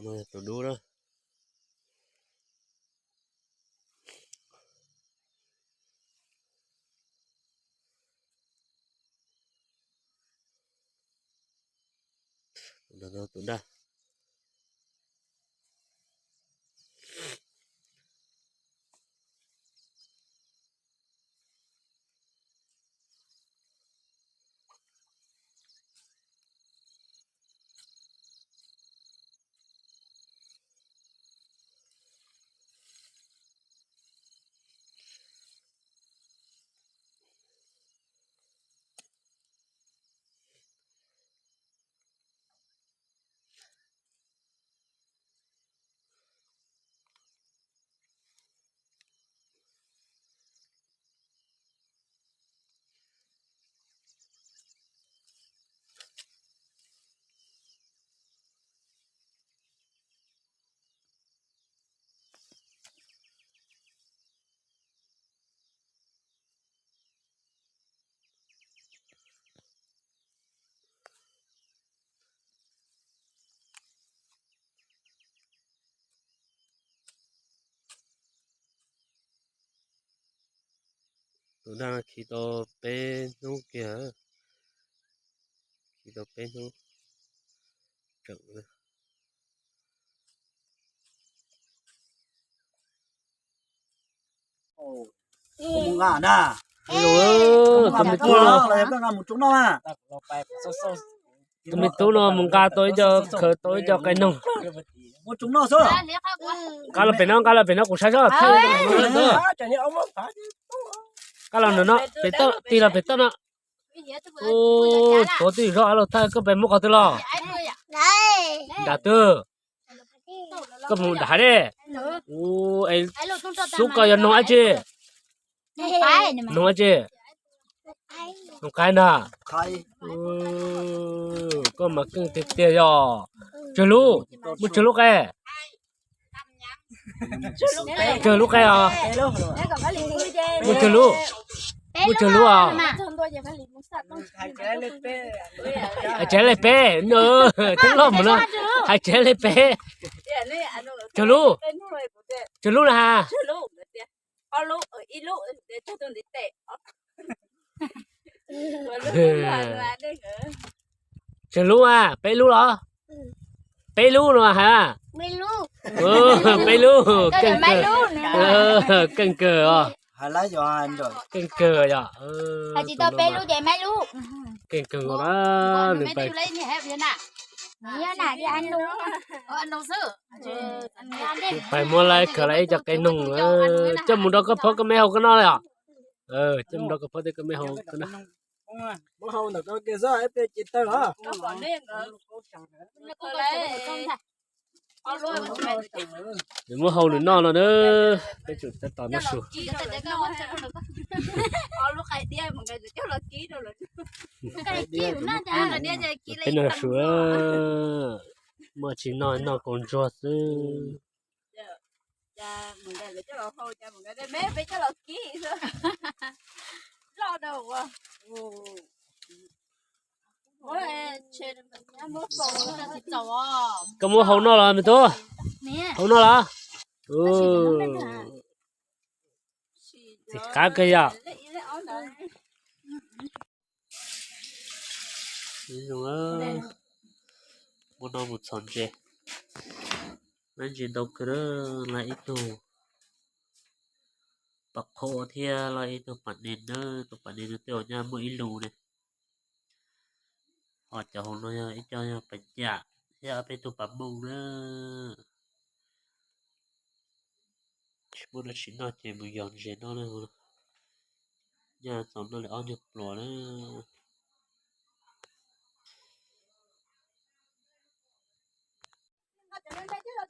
No yog tus dub na. Tus daj. Tus daj khi tau peb hnub kiag, khi tau peb hnub tseem. Tus me tub no, tus me tub no mus nqa tau ib co, khaws tau ib co qe noog. Nqa los pem no, nqa los pem no kuv saib seb. Nqa los ntawm no, pem toj, tig los pem toj no. Tuav twj ywm zog, los thaij koj pem muab qhov twg los? Nram twg? Koj mus nram hav dej. Xub koj yog noog dab tsi? Noog dab tsi? Noog qaib ntag. Koj mas keej tiag tiag yog. Tsawg lub? Muaj tsawg lub qe? Tsawg lub qe os? Muaj tsawg lub? Muaj tsawg lub os? Hais tsev li peb, twb loj mus no. Hais tsev li peb. Tsawg lub? Tsawg lub na has? Tsawg lub a? Peb lub los? Peb lub no has? Peb lub. Keej kawg os. Keej kawg yom. Keej kawg na. Nws pais, nws pais muab lawv khaws lawv ib co qe noog coj mus rau koj phob koj meb haus koj noj li os. Coj mus rau koj phob thiab koj meb haus koj noj. Nws muab hau nws noj no na. Peb tsum tab tom noj su. Peb noj su, muaj tsis noj noj kaus ntsuag xwb. Koj muab hau noj los me tub? Hau noj los? Txiv qab kawg yom. Muab no mus txhom ntses. Lab ntses ntau kawg, lab ib tug pam qhua thiab lab ib tug pam nes na, tus pam nes no tej zaum nyaj muaj ib lus ne. Ho cov hauv no yog ib co yog pas cam thiab ob peb tug pas mooj na. Tsis muaj dab tsi noj ces mus yos ntses noj na. Nyaj txaus noj li ob nyuag pluas na.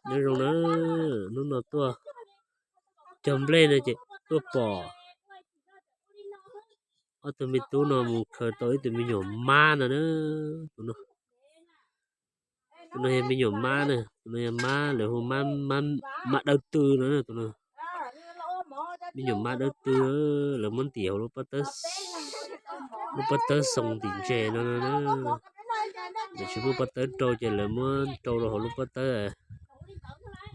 Nyob zoo na, hnub no tuaj cog nplej no ces tuaj pom ob tug me tub no mus khaws tau ib tug me nyuam mab no na. Tus no, tus no yog me nyuam mab na, tus no yog mab, lawv hu mab, mab dawb tw no na tus no. Me nyuam mab dawb tw, lawv muab ntim hauv lub pob tawb, lub pob tawb xoo ntim ntses no na. Lawv tsis muaj pob tawb rau ces lawv muab rau rau hauv lub pob tawb.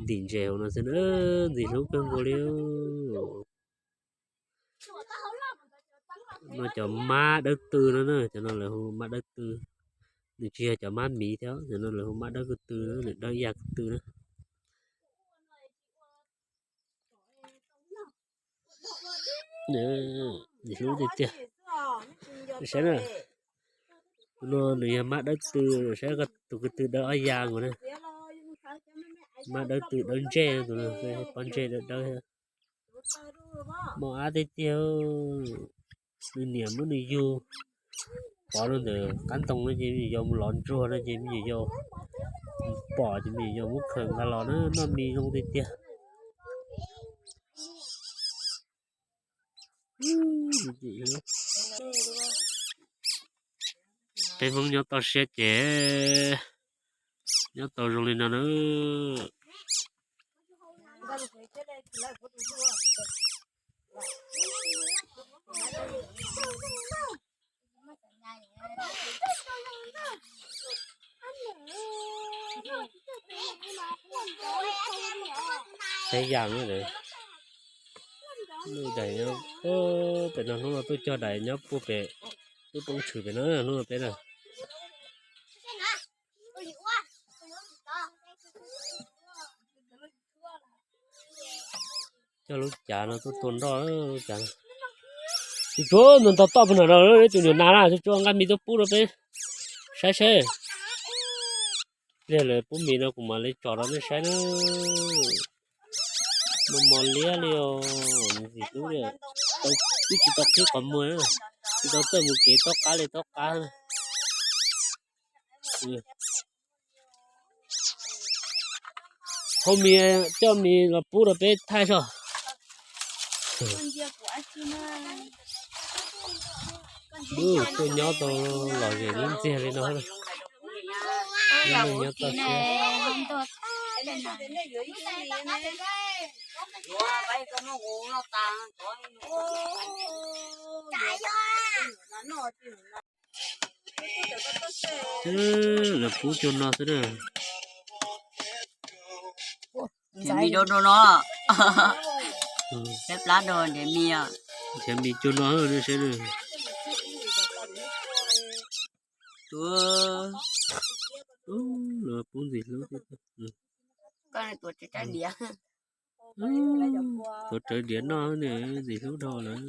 ntim ntses hauv no xwb na, ntxim hlub kawg nkaus li. No cov mab dawb tw no na, cov no lawv hu mab dawb tw. Nws tsis yog cov mab miv thiab, cov no lawv hu mab dawb ko tw, nws dawb ya ko tw na. Ntxim hlub tiag tiag. Saib na, tus no nws yog mab dawb tw, saib tus ko tw dawb ob ya nkaus na. Mab dawb tw dawb ntsej, tus no pob ntseg dawb dawb. Mos ab tiag tiag. Nws niam muab nws yug pov rau ntawm qab ntoo no ces me nyuam yaus mus lov ntsuag no ces me nyuam yaus pom ces me nyuam yaus muab khaws nqa los na, noj mis zoo tiag tiag. Peb Hmoob nyob toj siab ces nyob tau zoo li no na. Peb yam no, daim nyob pem no, hnub no tuaj cog daim nyob puag pem lub roob tshwm pem no, hnub no peb na. Coj lub cav no tuaj tua nroj, lub cav no. Tsuag tsuag ntog toj puag nram no, tus nyuam nas na, tsuag tsuag nqa mis tuaj pub rau peb saib seb. Pliag lawv pub mis no kuv mam li tsom rau nej saib na. Mos mos liab li os, ntxim hlub li. Twb tsis tau qhib qhov muag, tsis tau txawj mus kev tob qab li tob qab. Hau mis, coj mis los pub rau peb thaij soj. Tuaj nyob tau lom zem lub ntxiag li no. Nyob toj siab. Lawv pub cua no xwb na. Nrhiav mis rau no. Peb plab rau nrhiav mis. Nrhiav mis cua no seb. Lawv pub ntxim hlub. Tuav rawv diav noj ne, ntxim hlub dhau lawm.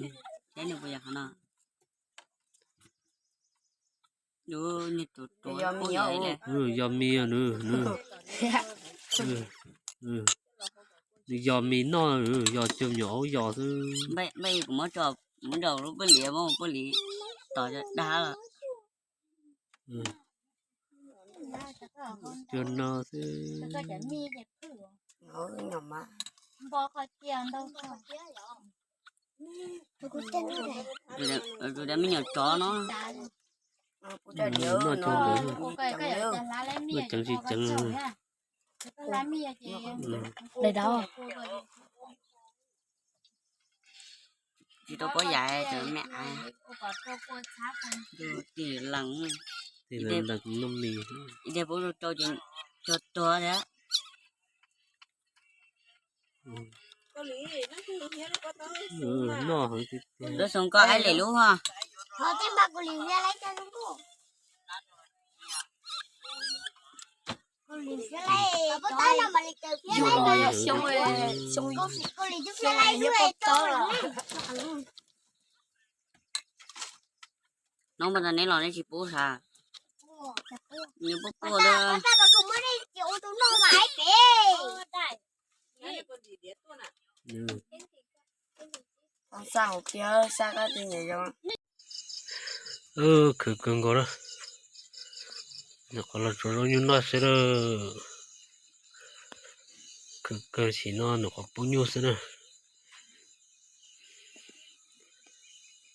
Yog mis nws, nws yog mis noj, yog cua nyuam aub yos xwb. Npaj kuv muab tso, muab rau lub paj liv, muab paj liv tos dag lawm. Cua no xwb. Tus me nyuam tsov no. Noj cua ntawd, noj ceev tsis ceev. Tsis tau pob yais, me ais. Tig lees, tig lees noj mis. Ib teg pub rau ces tuag tuag thiab. Noj heev tiag tiag. Lub xyoo koj aib lem lub ho. Nov mas tas neb los neb tsis pub sav. Nws pub pub. Xa hauv kiag, xa koj tus nyuam zoo. Khwv kawg nkaus na. Nyuam qhuav los tsuav zaub nyuj noj xwb na. Khwv kawg, sim no nyuam qhuav pub nyuj xwb na.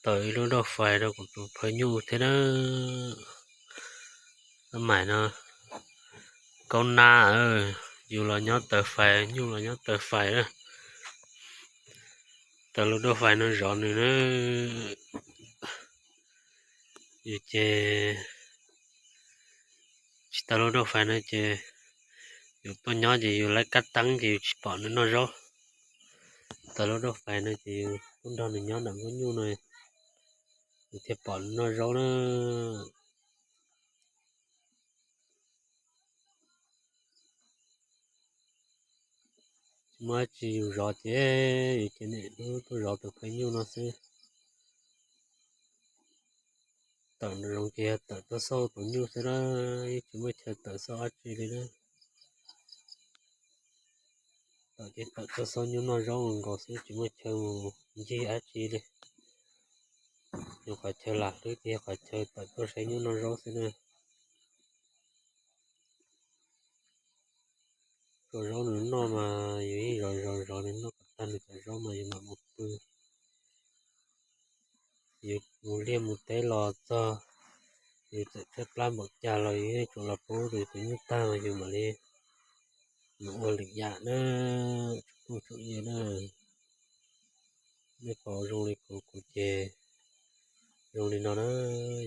Tau ib lub roj fais rau kuv tus phaj nyuj thiab na. Maj mam no, kaub nab, yus los nyob taws fais, nyuj los nyob taws fais na. Tau lub roj fais no zov nws na. Yus ces tsis tau lub roj fais no ces Yus tuaj nyob ces yus lawv kab teeb ces yus tsis pom nws noj zaub. Txog lub rooj fais no ces yus tuaj nrog nws nyob ntawm nkuaj nyuj no, yus thiaj pom nws noj zaub na. Tsis muaj dab tsi, yus zov ces yus cia li tuaj zov tus phaj nyuj no xwb. Tawm nram zoov ces yog tawm tuaj xauj tus nyuj xwb na, yeej tsis muaj chaw tawm xauj dab tsi li na. Tawm ces tawm tuaj xauj nyuj noj zaub nkaus xwb, tsis muaj chaw mus ncig dab tsi li. Yus qhov chaw lam hlwb ces yog qhov chaw tawm tuaj saib nyuj noj zaub xwb na. Cov zaub nws noj mas yus yeej zov zov zov nws noj kom tag nws cov zaub mas yus mam mus pw. Yus mus liaj mus teb los txog, yus txawm tshaib plab npaum cas los yus yeej tsum los pub rau tus nyuj tag mas yus mam li mus ua lwm yam na, tsoom phooj tsoom ywg na. Nej pom zoo li kuv, kuv ces zoo li no na,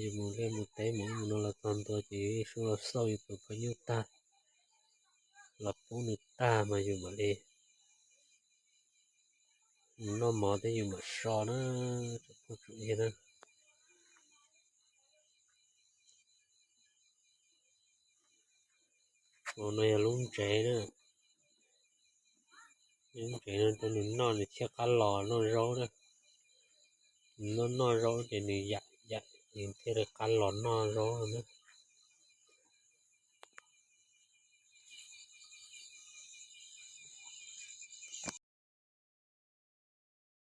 yus mus liaj mus teb mus ub mus no los txog ntua ces yus yeej xub los xauj yus tus phaj nyuj tag, los pub nws tag mas yus mam li mus noj mov thiab yus mam so na, tsoom phooj tsoom ywg na. Ua no yog lub ntsev na, lub ntsev no rau nws noj, nws thiaj qab los noj zaub na. Nws noj noj zaub ces nws yam yam nws thiaj li qab los noj zaub na.